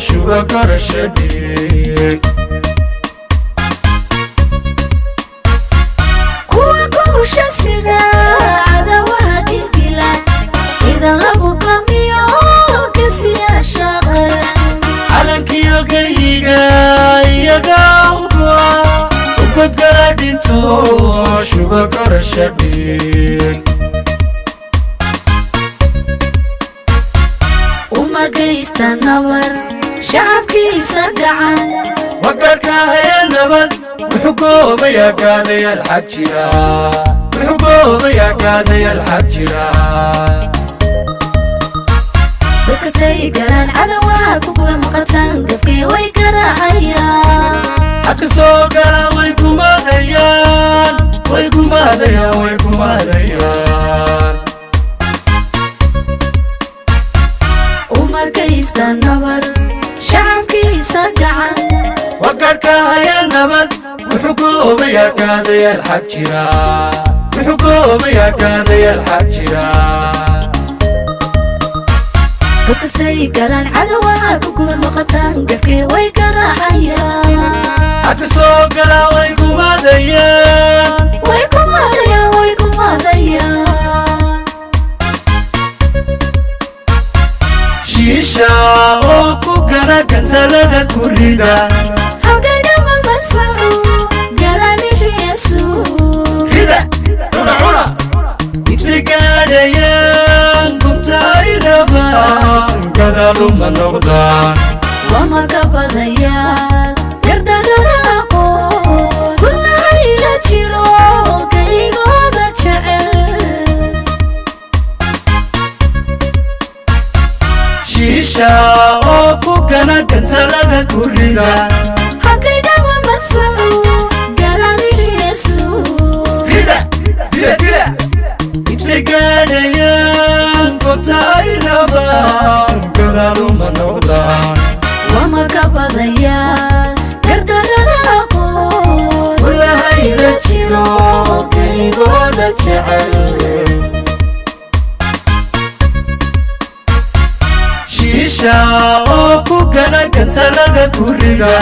Shuba garasha dhiig. Kuwa guusha sida cadawaha gilgila, ciidan lagu gamiyo gasiyaasha qaran. Calankiyo geyiga iyaga ugoa ugodgala dhinto, shuba garasha dhiig. Uma geysta nabar shacabkiisa gacan. Wagarka haya nabad, wuxuu goobayaa gaadayaal xag jira, wuxuu goobayaa gaadayaal xag jira. Dadkastay galaan cadawaha kuguba maqataan, gafkii way garaacayaan. Xadka soo gala way kumadayaan, way kumadayaan, way kumadayaan. Uma geysta nabar shacabkiisa gacan. Wagarka haya nabad, wuxuu goobayaa gaadayaal xag jira, wuxuu goobayaa gaadayaal xag jira. Dadkastay galaan cadawaha kuguba maqataan, gafkii way garaacayaan. Xadka soo gala way kumadayaan. Way kumadayaan, way kumadayaan. Shiisha oo ku gana gantalada ku rida. Hawgadhama madfacu garaanihiyasu. Rida, cuna cuna, inta gaadhayaan gubta ay rabaan, gadaaluma noqdaan. Wama ka badayaan gardarada aqoon kulahayla jiro kaygooda jecel. Shiisha oo ku gana gantalada ku rida. Hawgadhama madfacu garaanihiyasu. Rida, dila dila, inta gaadhayaan goobta ay rabaan, gadaaluma noqdaan. Wama ka badayaan gardarada aqoon kulahayla jiro kaygooda jecel. Shiisha oo ku gana gantalada ku rida.